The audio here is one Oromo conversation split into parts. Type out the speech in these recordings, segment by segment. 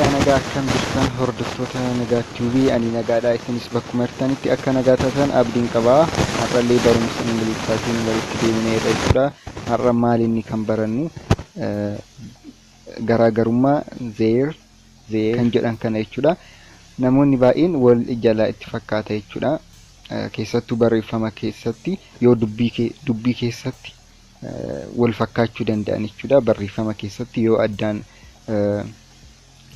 Nagaa akkam jirtan hordoftoota Nagaa TV, ani nagaadha. Isinis bakkuma jirtanitti akka nagaa taatan abdiin qaba. Har'allee barumsa Ingiliffaatiin walitti deebineerra jechuudha. Har'a maal inni kan barannu garaagarummaa there, they kan jedhan kana jechuudha. Namoonni baay'een wal jalaa itti fakkaata jechuudha. Keessattuu barreeffama keessatti yoo dubbii keessatti wal fakkaachuu danda'an jechuudha. Barreeffama keessatti yoo addaan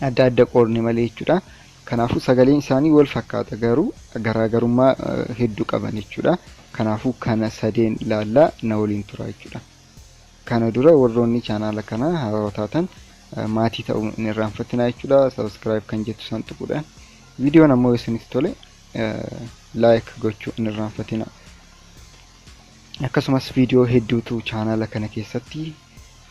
adda adda qoodne malee jechuudha. Kanaafuu sagaleen isaanii wal fakkaata, garuu garaagarummaa hedduu qaban jechuudha. Kanaafuu kana sadeen ilaallaa, na waliin tura jechuudha. Kana dura warroonni chaanaala kanaa haarawaa taatan maatii ta'uu hin irraanfatinaa jechuudha. Subscribe kan jettu san tuquudhaan. Viidiyoon ammoo yoo isinitti tole like gochuu hin irraanfatinaa. Akkasumas viidiyoo hedduutu chaanaala kana keessatti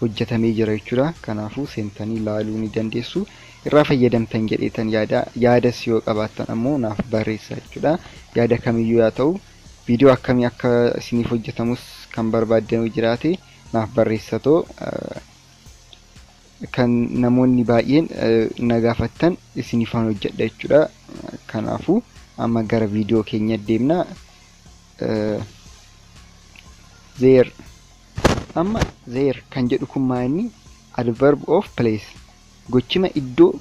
hojjetamee jira jechuudha. Kanaafuu seentanii ilaaluu ni dandeessu. Irraa fayyadamtan jedheetan yaada, yaadas yoo qabaattan ammoo naaf barreessaa jechuudha. Yaada kamiyyuu haa ta'u, viidiyoo akkamii akka isiniif hojjetamus kan barbaaddan jiraate naaf barreessatoo kan namoonni baay'een na gaafattan isiniifan hojjedha jechuudha. Kanaafuu amma gara viidiyoo keenya deemna. There, amma there kan jedhu kun maal inni? Adverb of place, gochima iddoo,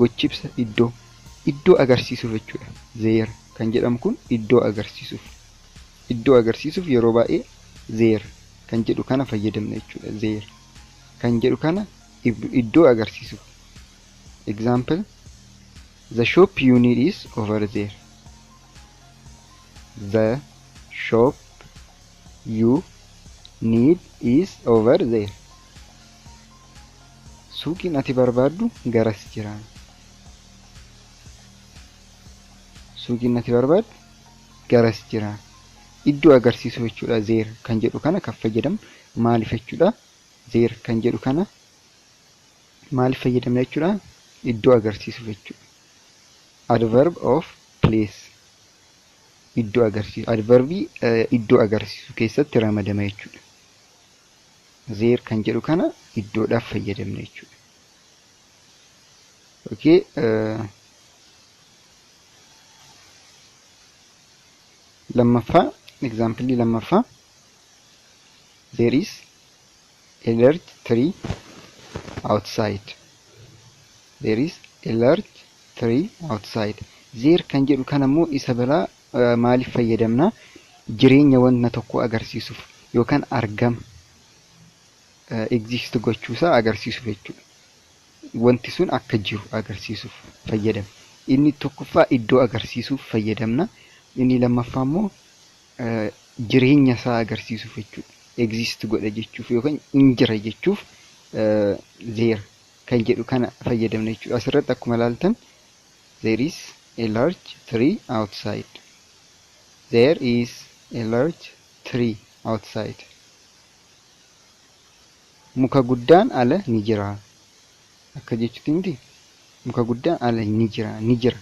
gochibsa iddoo, iddoo agarsiisuuf jechuudha. There kan jedhamu kun iddoo agarsiisuuf, iddoo agarsiisuuf yeroo baay'ee there kan jedhu kana fayyadamna jechuudha. There kan jedhu kana iddoo agarsiisuuf. Example: the shop you need is over there. The shop you need is over there. Suuqiin ati barbaaddu garas jira. Suuqiin ati barbaaddu garas jira. Iddoo agarsiisu jechuudha. There kan jedhu kana kan fayyadamnu maaliif jechuudha? There kan jedhu kana maaliif fayyadamna jechuudha? Iddoo agarsiisuuf jechuudha. Adverb of place, iddoo agarsiisu, adverbii iddoo agarsiisu keessatti ramadama jechuudha. There kan jedhu kana iddoodhaaf fayyadamna jechuudha. Okay, lammaffaa, example lammaffaa: there is a large tree outside. There is a large tree outside. There kan jedhu kana immoo isa biraa maaliif fayyadamna? Jireenya wanta tokko agarsiisuuf yookaan argama, exist gochuusaa agarsiisuuf jechuudha. Wanti sun akka jiru agarsiisuuf fayyadamna. Inni tokkoffaa iddoo agarsiisuuf fayyadamna. Inni lammaffaa immoo jireenya isaa agarsiisuuf jechuudha. Exist godha jechuuf yookaan hin jira jechuuf there kan jedhu kana fayyadamna jechuudha. Asirratti akkuma ilaaltan there is a large tree outside. There is a large tree outside. Muka guddaan ala ni jira. Akka jechuuti miti? Muka guddaan ala ni jira, ni jira.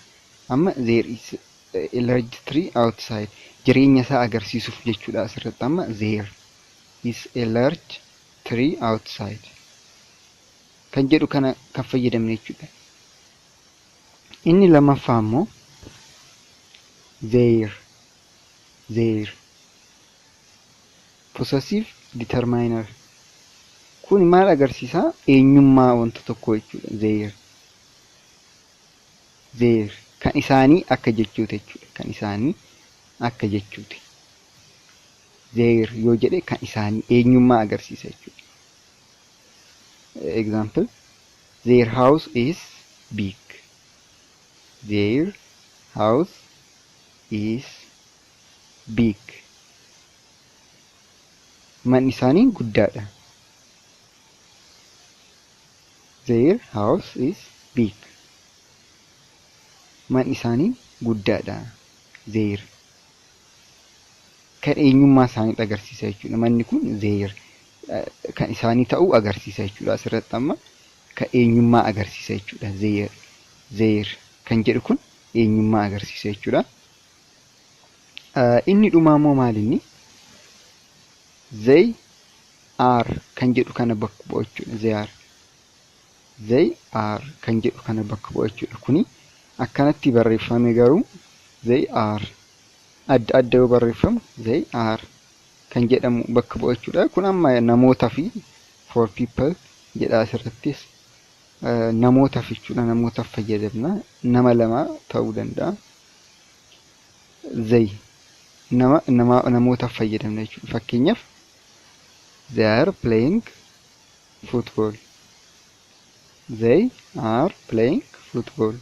Amma there is a large tree outside. Jireenya isaa agarsiisuuf jechuudha asirratti amma there is a large tree outside kan jedhu kana kan fayyadamne jechuudha. Inni lammaffaa immoo their, their possessive determiner. Kun maal agarsiisa? Eenyummaa wanta tokkoo jechuudha. Their, their kan isaanii akka jechuuti jechuudha. Kan isaanii akka jechuuti. Their yoo jedhe kan isaanii, eenyummaa agarsiisa jechuudha. Example: their house is big. Their house is big. Manni isaanii guddaadha. Their house is big. Manni isaanii guddaadha. Their kan eenyummaa isaanii agarsiisa jechuudha. Manni kun their kan isaanii ta'uu agarsiisa jechuudha. Asirratti amma kan eenyummaa agarsiisa jechuudha. Their, their kan jedhu kun eenyummaa agarsiisa jechuudha. Inni dhumaa immoo maal inni? They are kan jedhu kana bakka bu'a jechuudha. They are. They are kan jedhu kana bakka bu'a jechuudha. Kuni akkanatti barreeffame garuu they are adda adda yoo barreeffamu they are kan jedhamu bakka bu'a jechuudha. Kun amma namootaa fi for people jedha asirrattis namootaaf jechuudha. Namootaaf fayyadamna. Nama lama ta'uu danda'a. They nama nama namootaaf fayyadamna jechuudha. Fakkeenyaaf, they are playing football. They are playing football.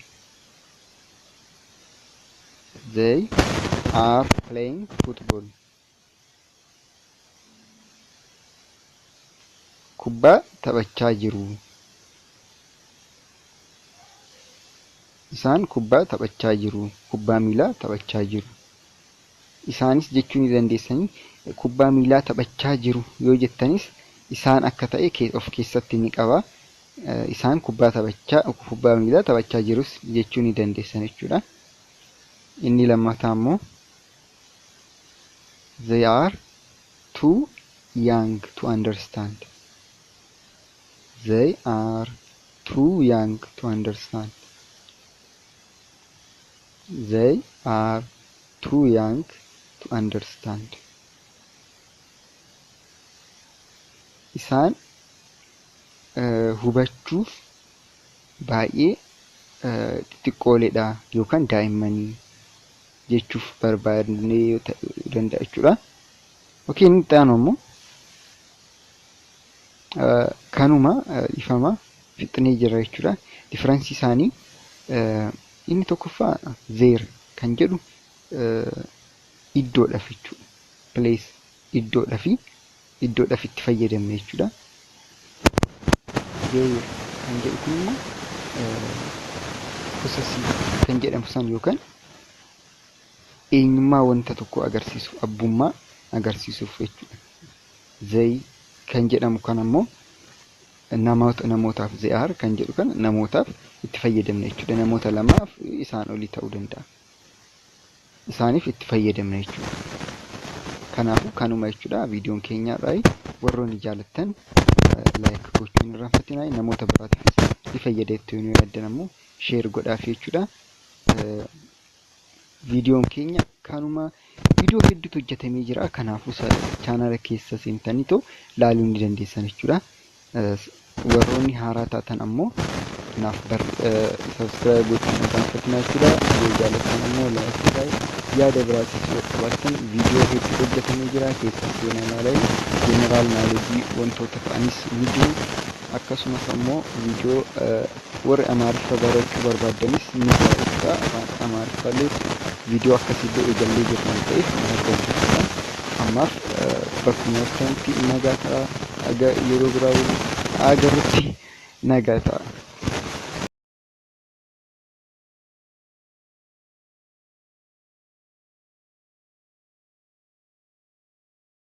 They are playing football. Kubbaa taphachaa jiru. Isaan kubbaa taphachaa jiru. Kubbaa miilaa taphachaa jiru. Isaanis jechuu ni dandeessanii, kubbaa miilaa taphachaa jiru yoo jettanis isaan akka ta'e of keessatti ni qaba. Isaan kubbaa taphachaa, kubbaa miilaa taphachaa jirus jechuu ni dandeessan jechuudha. Inni lammataa immoo they are too young to understand. They are too young to understand. They are too young to understand. Isaan hubachuuf baay'ee xixiqqooledha yookaan daa'immanii jechuuf barbaadnee ta'uu danda'a jechuudha. Okay, inni itti aanu immoo kanuma ifama fixnee jira jechuudha. Difference isaanii inni tokkoffaa there kan jedhu iddoodhaaf jechuudha. Place, iddoodhaaf, iddoodhaaf itti fayyadamne jechuudha. Their kan jedhu kun immoo possessive kan jedhamu san yookaan eenyummaa wanta tokko agarsiisuuf, abbummaa agarsiisuuf jechuudha. They kan jedhamu kan ammoo namoota, namootaaf, they are kan jedhu kana namootaaf itti fayyadamna jechuudha. Namoota lamaaf isaan olii ta'uu danda'a. Isaaniif itti fayyadamna jechuudha. Kanaafuu kanuma jechuudha viidiyoon keenya irraa. Warroonni jaalattan like gochuun hin irraanfatinaa. Namoota biraatiifis ni fayyada jettanii yoo yaaddan ammoo share godhaaf jechuudha. Viidiyoon keenya kanuma, viidiyoo hedduutu hojjetamee jira. Kanaafuu chaanala keessa seentanii too laaluu ni dandeessan jechuudha. Warroonni haaraa taatan ammoo naaf subscribe gochuun hin irraanfatinaa jechuudha. Yoo jaalattan ammoo like godhaa. Yaada biraatis yoo qabaattan viidiyoo hedduu hojjetamee jira. Keessa seenaa ilaalaa, general knowledge wantoota ta'anis ni jiru. Akkasumas ammoo viidiyoo warri Amaariffa barachuu barbaaddanis ni jira jechuudha. Afaan Amaariffaallee viidiyoo akkasiillee eegallee jirra waan ta'eef hordofaa. Ammaaf bakkuma jirtanitti nagaa ta'a. Yeroo biraa agarrutti nagaa ta'a.